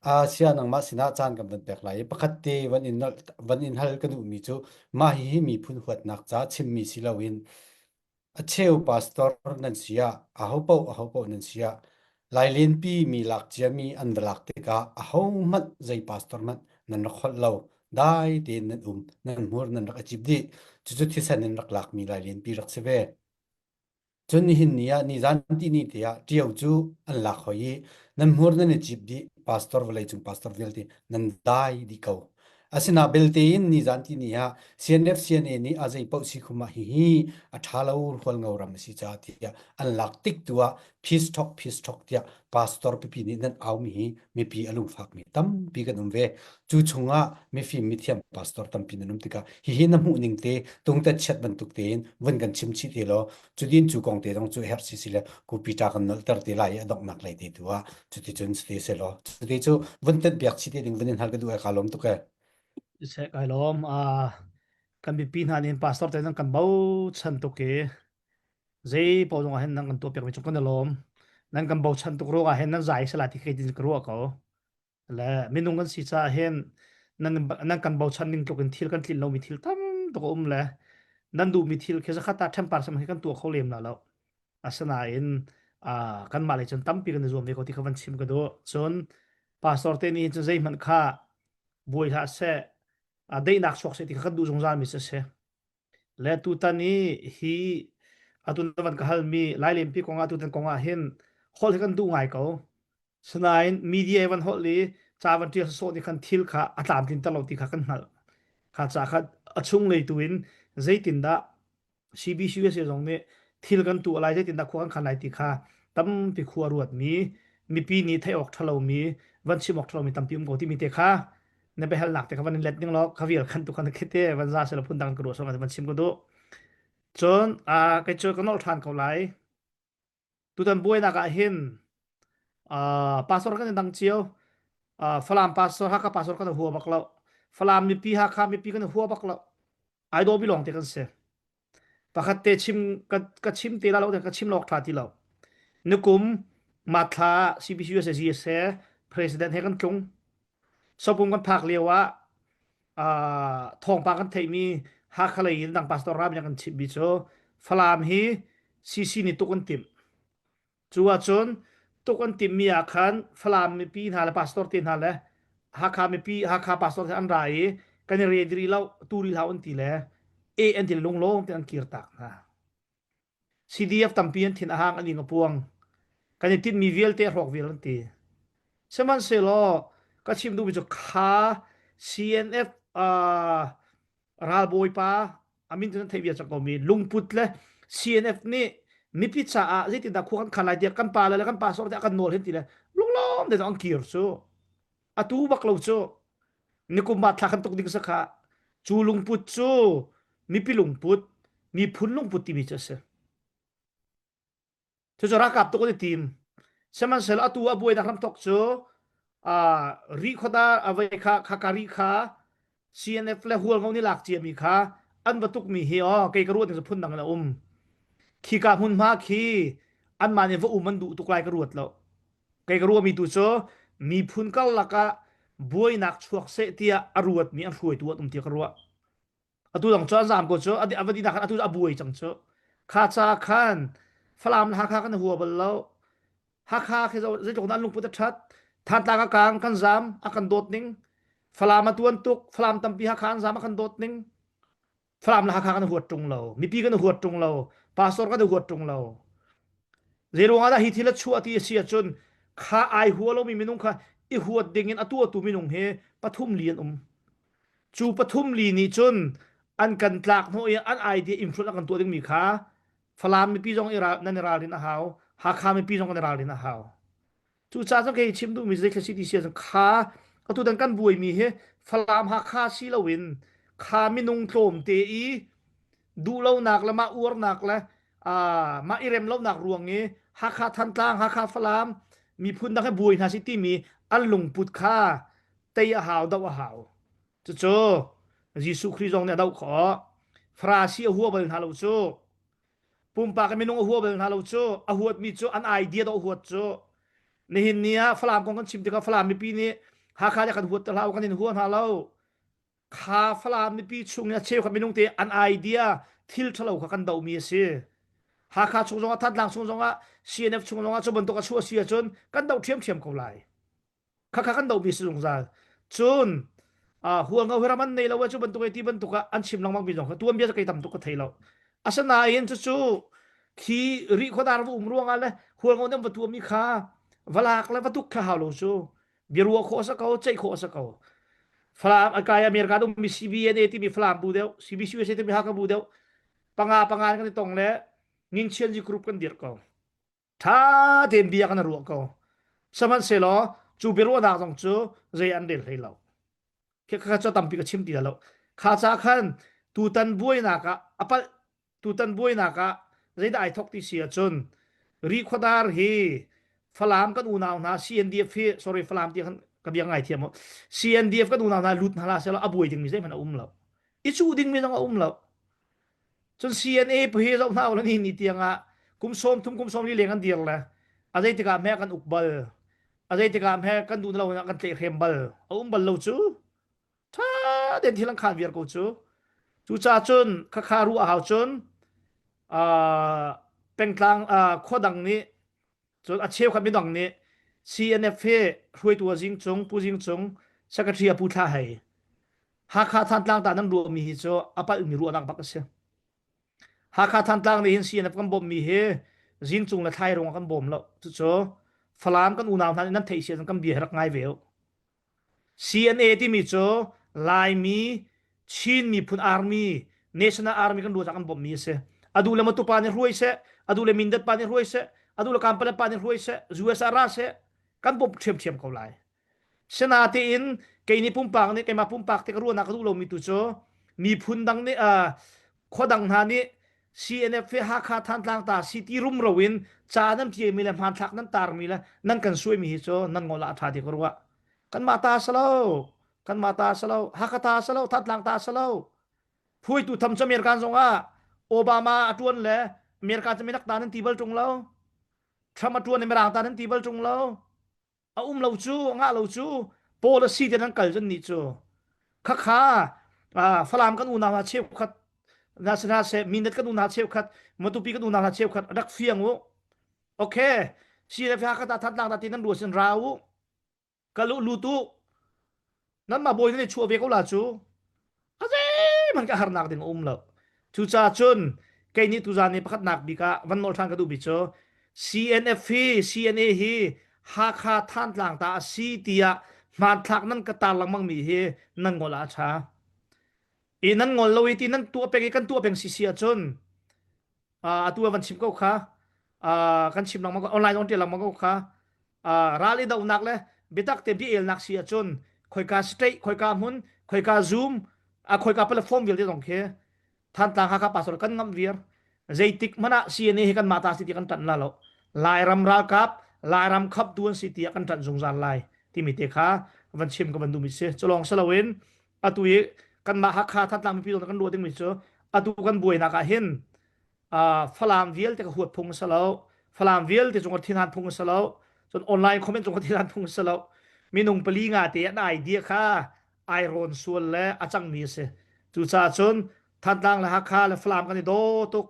Asia nangmah sinah caan kan van pek lai i pakhat te van in van in hal ka duhmi cu mah hihi miphun huatnak ca chimmi si loin a cheu pastor nan si ah ahopaoh ahopaoh nan si ah Lailenpi mi lak ciami an va lak tikah ahohmanh zei pastor hmanh nan rak holh lo dai tein nan um nan hmur nan rak i cip dih cucu thisen in rak lakmi Lailenpi rak si ve. Cun nihin ni ah nizan tihni te ah ṭio cu an lak hoi i nan hmur nan i cip dih pastor vawleicung pastor vialte nan dai dih ko. Asina belte in nizan tihni ah CNF CNA nih a zei paoh si khum ah hihi a ṭha lo hualngo ram a si caah tiah an lak tik tu ah peace talk peace talk tiah pastor pipi nih nan aumi hi mipi a lungfakmi tampi kan um ve. Cu chungah mifim mithiam pastor tampi nan um tikah hihi na hmuh ning te tungtet chiat bantuk tein vun kan chim chih te law cudin cu kong te zong cu herh si si le ku Peter kan nolter te lai i a donghnak lei te tu ah cuticun si se law cuti cu vun tet biak chih te ding vun in hal ka duh ai ka lawm tuk e Se kai lawm a kan mipi hna nih pastor te nan kan bochan tuk i zei paoh zong ah hin nan kan tuah piak mi cung kan i lawm nan kan bochan tuk ruang ah hin nan zai sala ti kai tin ka ruah ko Le minung kan si caah hin nan nan kan bochan ning tluk in thil kan tlin lomi thil tam tuk a um le nan duhmi thil khi zakhat ah ṭhempar sam khi kan tuah kho lem la lo. Asinain uh, kanmah lei cun tampi kan i zuam ve ko ti kha van chim ka duh. Cun pastor te nih cun zeihmanh kha buai hlah seh, uh, daihnak chuak seh ti kha kan duh zungzal mi si a si. Le tutan i hi atu na van ka halmi Lailenpi kongah tutan kongah hin holh hi kan duh ngai ko. Sinain media i van holh i ca van ṭial sawsawh nih khan thil kha a tlamtlinter lo ti kha kan hngalh. Kha ca kha a chunglei tu in zeitindah CBCUSA zong nih thil kan tuah lai, zeitindah khua kan khan lai ti kha tampi khua ruatmi, mipi nih theih awk ṭhalomi, van chim awk ṭhalomi tampi um ko timi te kha na biahalnak te kha van in let ning law kha vial khan tu khan khite van za sela phun dang ka ruah van chim ka duh. Cun kei cu ka nolh ṭhan ko lai. Tutan buainak ah hin uh, pastor kan i dang cio. Uh, Falam pastor, Hakha pastor kan hua bak lo. Falam mipi, Hakha mipi kan hua bak lo. Ai daw bi lawng te kan si. Pakhat te chim ka, ka chim te la lo ka chim lawk tha ti lo. Nukum matthla CBCUSA GSA president he kan tlung. Sopum kan phak lio ah uh, thawngpang kan theihmi Hakha lei in dang pastor ram kan chimmi cu Falam hi CC nih tuk an timh. Cu ahcun tuk an timhmi ah khan Falam mipi hna le pastor te hna le Hakha mipi Hakha pastor te an ra i kan i ready rih lo tu rih hlah an ti le e an ti le lunglawm te an kir tak hna. CDF tampi an thin a hang an ing a puang. Kan i tinhmi vialte a hrawk vial an ti. Sihmanhsehlaw ka chim duhmi cu kha CNF uh, ralbawipa a min cu nan theih vial cang komi lungput le CNF nih mipi caah zeitindah khua kan khan lai tiah kan pa le kan pastor te a kan nawl hin ti le lunglawm te an kir cu atu bak lo cu nikum ma thla kan tuk ding sakha cu lungput cu mipi lungput miphun lungput timi cu a si cucu ralkap tuk an i tim sihmanhsehlaw atu a buainak hramthok cu ri khoda avei kha kha ri kha CNF le Hualngo nih lak ciami kha an va tukmi hi aw kei ka ruat ning cu phundang in a um khi ka hmunhma khi anmah nih va um an duh tuk lai ka ruat lo Kei ka ruahmi tu cu miphun karlak ah buainak chuak seh tiah a ruatmi an hruaitu an um tiah ka ruah. Atu dang cu an zaam ko cu a va dinak khan atu a buai cang cu. Kha ca khan Falam le Hakha kan hua bal lo. Hakha khi zeitluk an lungput a ṭhat. Thantlang a kang kan zaam a kan dawt ning. Falam a tuan tuk. Falam tampi Hakha an zaam a kan dawt ning. Falam le Hakha kan huat ṭung lo. Mipi kan huat ṭung lo. Pastor kan huat ṭung lo. Zeiruang ah dah hi thil a chuah ti a si ahcun kha ai hua lomi minung kha i huat ding in a tuahtu minung hi pathum li an um. Cu pathum li nih cun an kan tlak hnawh i an idea influence an kan tuah dingmi kha Falam mipi zong i ral, nan i ralrin a hau. Hakha mipi zong kan i ralrin a hau. Cucaah cun kei chim duhmi zeithil si ti si ahcun kha atutan kan buaimi hi Falam Hakha si loin kha minung tlawmte i duhlonak le mah uarnak le uh, mah i remlonak ruang i Hakha Thantlang Hakha Falam miphun dang he buai hna si timi an lungput kha tei a hau doh a hau. Cucu Jesuh Khrih zong nih a doh khawh. Farasi a hua bal hna lo cu. Pumpak in minung a hua bal hna lo cu a huatmi cu an idea dawh huat cu nihin ni ah Falam kong kan chim tikah Falam mipi nih Hakha nih kan huat te hlah u, kan in hua hna lo. Kha Falam mipi chung i a cheukhat minung te an idea thil ṭhalo kha kan dohmi a si. Hakha chung zongah Thantlang chung zongah CNF chung zongah cu bantuk a chuah si ahcun kan doh ṭhiamṭhiam ko lai. Khakha kan dohmi si zungzal. Cun hualngo hi ram an nei lo cu bantuk ti bantuk ah an chim lengmang mi zong kha tuanbia kei tam tuk ka thei lo. Asinain cucu khi rih khuadar va um ruangah le hualngo nan va tuahmi kha valak le va tuk kha hau lo cu biaruah khawh a si ko ceih khawh a si ko. Falam akai America ummi CBNA timi Falam bu deuh CBCUSA timi Hakha bu deuh panga panga kan i tong le Ngingchianzi group kan dirh ko. Ṭha tein bia kan ruah ko. Sihmanhsehlaw cu biaruahnak zong cu zei an rel hlei lo. Khikha cu tampi ka chim ti lo. Kha ca khan tutan buainak ah a palh tutan buainak ah zeidah ai thok ti si ahcun Rikhuadar hi Falam kan unau hna CNDF hi sorry Falam ti khan ka bia ngai thiam CNDF kan unau hna lut hna la selaw a buai dingmi zeihmanh a um lo. I cuh dingmi zong a um lo. Cun CNA hi zoh hna ulaw ni ni tiangah kum sawm thum kum sawm li leng an dir le a zei tikah hme kan uk bal a zei tikah hme kan duh lo kan tlaihhrem bal a um bal lo cu tha tein thil an khan viar ko cu cucaah cun khakha ruah a hau cun pengtlang khua dang nih cun a cheukhat midang nih CNF hi hruaitu a Zing Cung Pu Zing Cung secretary a Pu Thla Hei Hakha Thantlang ta nan ruahmi hi cu a palhmi ruahnak bak a si. Hakha Thantlang nih hin CNF kan bawmhmi hi Zing Cung le Thlai ruangah kan bawm lo. Cucu Falam kan unau hna nih nan theih si ahcun kan bia hi rak ngai ve u. CNA timi cu Laimi Chin miphun army National Army kan ruah kan bawmhmi a si. Adu le Matu pa nih hruai seh, adu le Mindat pa nih hruai seh, adu le Kampalet pa nih hruai seh, US ah ra seh, kan bawmh ṭhiamṭhiam ko lai. Sinatein kei nih pumpak nih keimah pumpak te ka ruahnak ka duh lomi tu cu miphun dang nih khua dang hna nih CNF he Hakha Thantlang ta city rumro in ca nan ṭialmi le hmanthlak nan tarmi le nan kan suaimi hi cu nan ngol ah a ṭha ti ka ruah. Kanmah ta si lo. Kanmah ta si lo. Hakha ta si lo. Thantlang ta si lo. Hruaitu tham cu American zong ah Obama a ṭuan le America cu minak ta nan ti bal ṭung lo. Trump a ṭuan i Mirang ta nan ti bal ṭung lo. A um lo cu, a ngah lo cu, policy te nan kal cun nih cu. Khakha Falam kan unau hna cheukhat na si hna seh, Mindat kan unau cheukhat, Matupi kan unau hna cheukhat rak fiang u. Okay, CNF Hakha ta Thantlang ta ti nan ruah sin ra u. Kal u lut u. Nanmah bawi nan i chuah ve ko la cu. A zeihmanh ka harnak ding a um lo. Cucaah cun kei nih tuzaan ni pakhatnak bik ah van nawl ṭhan ka duhmi cu CNF hi CNA hi Hakha Thantlang ta a si tiah hmanthlak nan ka tar lengmangmi hi nan ngol ah a ṭha. I nan ngol lo i ti nan tuah peng i kan tuah peng sisi ahcun atu ah van chim ko kha kan chim lengmang ko online on ṭial lengmang ko kha ral i dohnak le biatak te bia elnak si ahcun khoika state khoika hmun khoika zoom a khoika platform vialte zong khi Thantlang Hakha pastor kan ngamh viar zeitik hmanh ah CNA hi kan mah ta si ti kan ṭanh la lo Lairam ralkap Lairam khaptu an si tiah kan ṭanh zungzal lai timi te kha van chim ka van duhmi si culong si loin atu i kanmah Hakha Thantlang mipi zong kan ruah dingmi cu atu kan buainak ah hin Falam vialte ka huat phung a si lo Falam vialte cung thinhan phung a si lo cun online comment cung thinhan phung a si lo minung pali nga te an idea kha ai rawn sual le a cangmi a si cucaah cun Thantlang le Hakha le Falam kan i daw tuk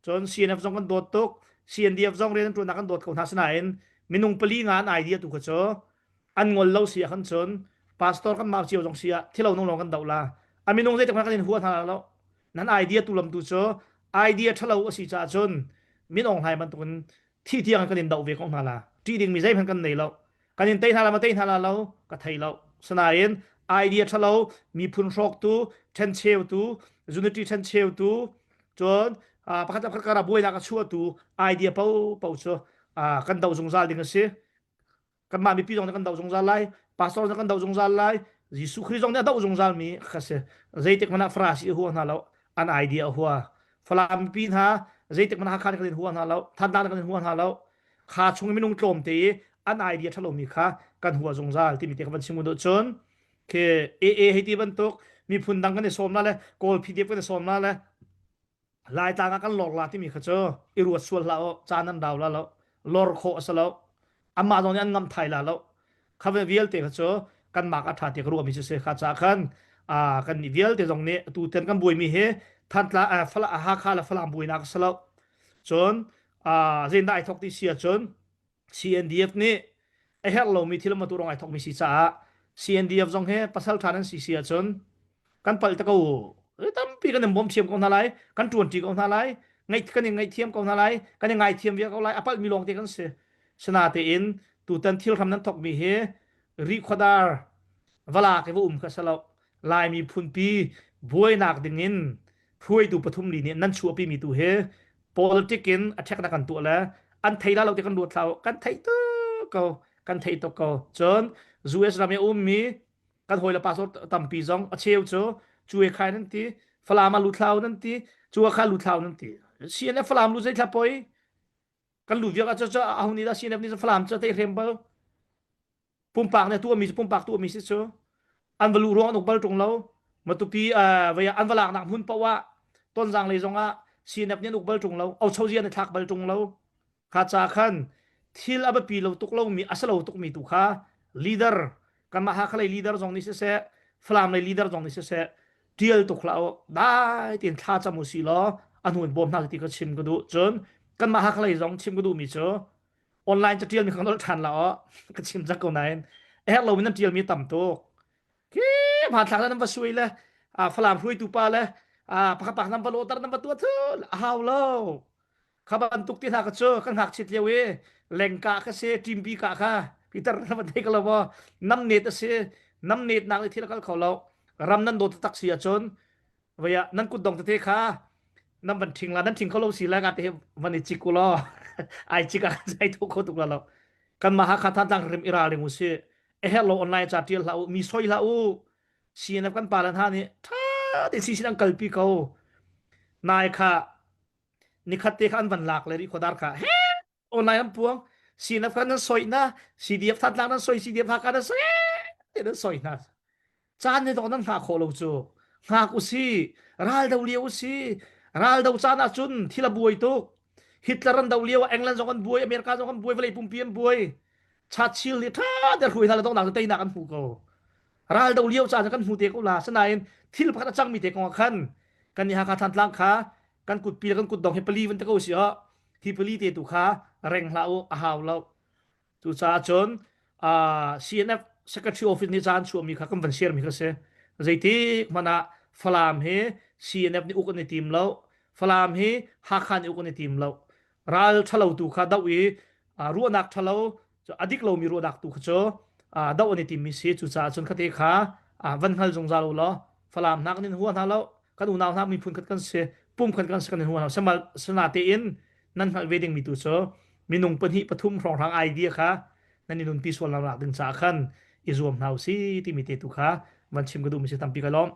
cun CNF zong kan dawt tuk CNDF zong rian an ṭuannak kan dawt ko hna sinain minung pali nga an idea tu kha cu an ngol lo si ah khan cun pastor kan mau cio zong si ah thilo nung lawng kan doh la a minung zeitik hmanh kan in hua hna lo nan idea tu lam tu cu idea ṭhalo a si caah cun min ong hlai bantukin thi tiang kan in doh ve ko hna la ṭih ding mi zeihmanh kan nei lo kan in tei hna la ma tei hna la lo ka thei lo sinain idea ṭhalo miphun hrawktu ṭhencheutu unity ṭhencheutu cun pakhat le pakhat kar ah buainak a chuahtu idea po po cu kan doh zungzal ding a si kanmah mipi zong nih kan doh zungzal lai pastor zong kan doh zungzal lai Jesuh Khrih zong nih a doh zungzal mi kha si zeitik hmanh ah Farasi a hua hna lo an idea a hua Falam mipi hna zeitik hmanh ah Hakha nih kan in hua hna lo Thantlang nih kan in hua hna lo kha chung minung tlawm te i an idea ṭhalo mi kha kan hua zungzal timi te ka van chim duh cun khi AA hei ti bantuk miphun dang kan i sawm na le Kawl PDF kan i sawm na le Laitlang ah kan lor la timi kha cu i ruat sual hlah u, caan an rau la lo, lor khawh a si lo. Amah zong nih an ngamh thai la lo. Kha vialte kha cu Kan mak a ṭha ti ka ruahmi si kha ca khan kan nih vialte zong nih tu ten kan buaimi hi Thantla Fala Hakha le Falam buainak a si lo. Cun zeindah ai thok ti si ahcun CNDF nih a herh lomi thil ma tu rong ai thokmi si caah CNDF zong hi pasal ṭha nan si si ahcun kan palh te ko tampi kan in bawm thiam ko hna lai kan ṭuan ṭi ko hna lai ngaih kan in ngaihthiam ko hna lai kan in ngaithiam viar ko lai a palhmi lawng te kan si sinatein tutan thil hram nan thokmi hi rihkhuadar vala ke va um kha salo laimi phunpi buainak dingin hruaitu pathum li nih nan chuahpi mi tu hi politic in a ṭhek na kan tuah le an thei la lo ti kan ruat thlau kan thei tuk ko kan thei tuk ko cun US ram i ummi kan hawi le pastor tampi zong a cheu cu cuai khai nan ti Falam ah luthlau nan ti cu kha luthlau nan ti CNF Falam lu zei thla poi kan lu viak ah cu ahu nih dah CNF nih Falam cu te hrem bal pumpak nih tuahmi cu pumpak tuahmi si cu an va luh ruang an uk bal ṭung lo Matupi vei an va laknak hmun paoh ah Tonzang lei zong ah CNF nih an uk bal ṭung lo Ochozi an i thlak bal ṭung lo kha ca khan thil a biapi lo tuk lomi a si lo tukmi tu kha leader kanmah Hakha lei leader zong nih siseh Falam lei leader zong nih siseh ṭial tuk hlah u dai tein thla cam u si law a hnu in bawm hna ti ka chim ka duh cun kanmah Hakha lei zong chim ka duhmi cu online ca ṭialmi kha nolh ṭhan la aw ka chim cang ko nain a herh lomi nan ṭialmi tam tuk khi hmanthlak nan va sui le Falam hruaitu pa le pakhat pakhat nan va lawter nan va tuah thul a hau lo kha bantuk ti hna ka cu kan ngakchit lio i lengka ka si ṭimpi ka kha Peter na va thei ko lo maw namnet a si namnet nak i thil a kal kho lo ram nan dawt tak si ahcun vaya nan kut dong tete kha nan van ṭhing la nan ṭhing kho lo si la ka te van i cik u law ai cik ah zai thu kho tuk la lo kan mah Hakha Thantlang rim i ralring u si a herh lo online ca ṭial hlah u mi soi hlah u CNF kan pa le hna nih ṭha tein si an kalpi ko nai kha nikhat te kha an van lak le ri khuadar kha he online an puang CNF kha nan soi na CDF Thantlang nan soi CDF Hakha nan soi te nan soi hna caan ne dong nan hngah khawh lo cu hngak usi ral do lio usi ral do caan ah cun thil a buai tuk Hitler an do lio England zong an buai America zong an buai vawlei pumpi an buai Churchill nih ṭha te hruai hna le donghnak cu teinak an hmu ko ral do lio caan kan hmu te ko la sinain thil pakhat a cangmi te kong ah khan kan nih Hakha Thantlang kha kan kutpi le kan kutdong hi pali van te ko si ah hi pali te tu kha reng hlah u a hau lo cucaah cun CNF secretary office nih caan chuahmi kha kan van share mi kha si zeitik hmanh ah Falam hi CNF nih uk an i tim lo Falam hi Hakha nih uk an i tim lo ral ṭhalo tu kha doh i ruahnak ṭhalo a dik lomi ruahnak tu kha cu doh an i timmi si cucaah cun khate kha van hngal zungzal u law Falam hna kan in hua hna lo kan unau hna miphun khat kan si pum khat kan si kan in hua hna semal sana tein nan hngalh ve dingmi tu cu minung pahnih pathum hrawnghrang idea kha nan i nunpi sual nak ding caah khan i zuam hna u si timi te tu kha van chim ka duhmi si tampi ka lawm.